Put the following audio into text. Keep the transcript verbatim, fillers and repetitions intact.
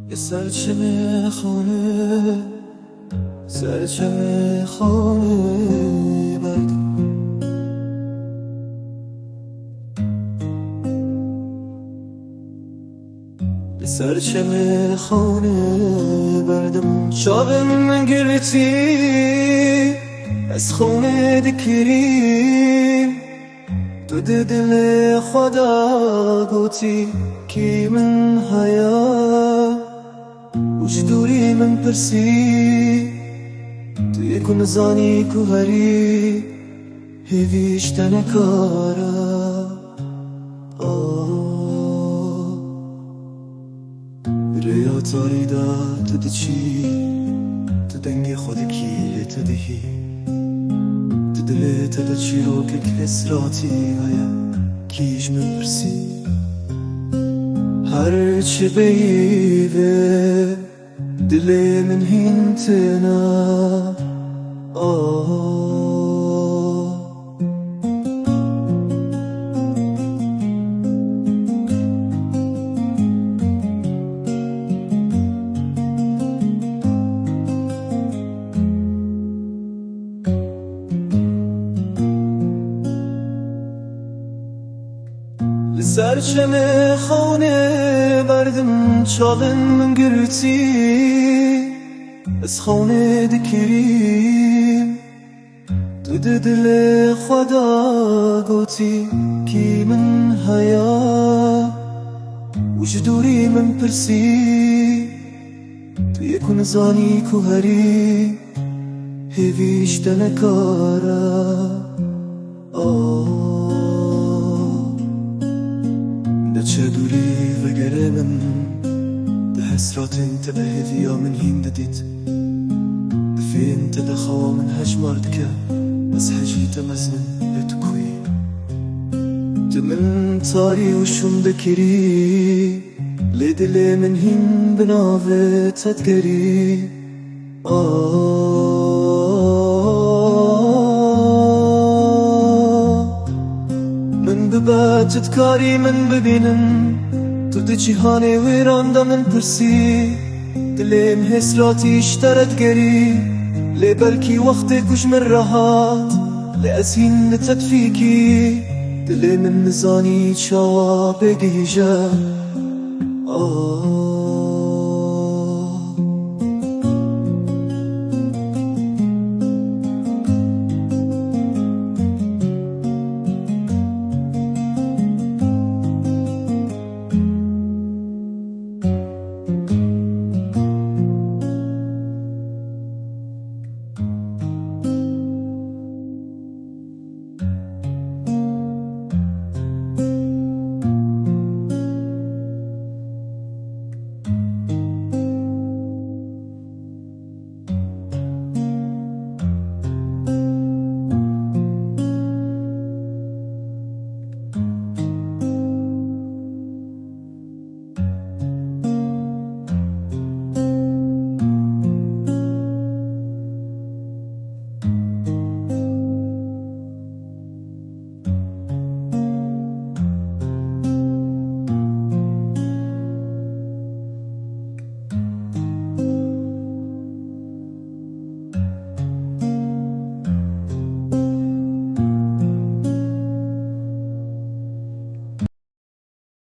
Li ser çimê xewne, ser çimê xewne berdim. Li ser çimê xewne berdim, çavên min girtî, ez xewne dikirîm. Tu di dilê xwe de gotî, kî min heye? Û ji dûrî min pirsî, tu yê ku nizanî ku herî, hêvî ji te nekare. Ah. Rêya tarî de tu diçî, tu dengê xwe dikî, lê te dihî. Di dilê te de çîrokek hesratî heye, kî ji min pirsî? Her çi bêyî vê, dilê min hîn têne. Ah. Li ser çemê xewnê berdim, çalên min girtî, ez xewnê dikirîm. Tu di dilê xwe de gotî, kî min heye? Û ji dûrî min pirsî, tu yê ku nizanî ku herî, hêvî ji te nekare. Ah. Neçe dûrî vegere min, di hesratên te de hêviya min hîn didît. Di fêm te de xewa min hejmar dike, ez hejî te mezin, lê tu kuyî? Tu min tarî û şûn dikirî, lê dilê min hîn bi navê te digerî. Ah. Min bibe, tu dikarî min bibînin, tu di cîhanê wêran de min pirsî. Dilê min hêsratî ji te re digerî, lê belkî wextê ku ji min re hat, lê ez hîn li te difîkî. Dilê min nizanî çawa bêgihîje. Ah.